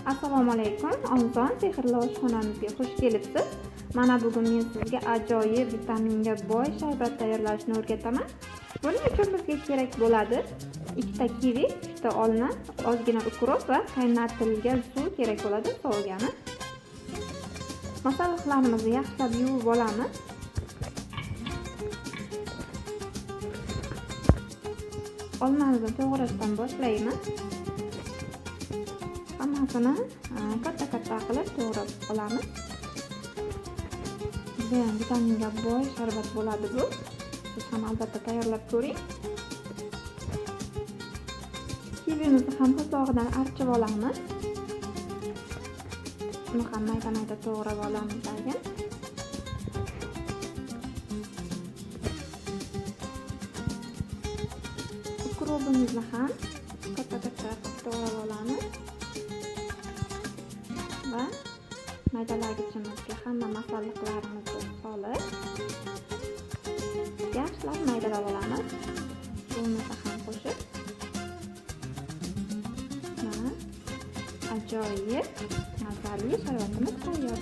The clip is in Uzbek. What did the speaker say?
Assalomu alaykum, oson sehrli oshxonamizga xush kelibsiz. Mana bugun men sizga ajoyib vitaminga boy sharbat tayyorlashni o'rgataman. Buning uchun bizga kerak bo'ladi 2 ta kivi, 3 ta olma, ozgina ukrop va qaynatilgan suv kerak bo'ladi, sovugani. Masalliqlarimizni yaxshilab yuvib olamiz. Olmamizni to'g'rashdan boshlaymiz. Hammasini katta-katta qilib to'g'rab olamiz. Judayam vitaminga boy sharbat bo'ladi bu. Siz ham albatta tayyorlab ko'ring. Kivimizni ham po'stlog'idan archib olamiz. Uni ham mayda-mayda to'g'rab olamiz tagin. Ukropimizni ham katta-katta qilib to'g'rab olamiz. Va maydalagichimizga hamma masalliqlarimizni solib, yaxshilab maydalab olamiz. Suvimizni ham qo'shib. Mana ajoyib mazali sharbatimiz tayyor.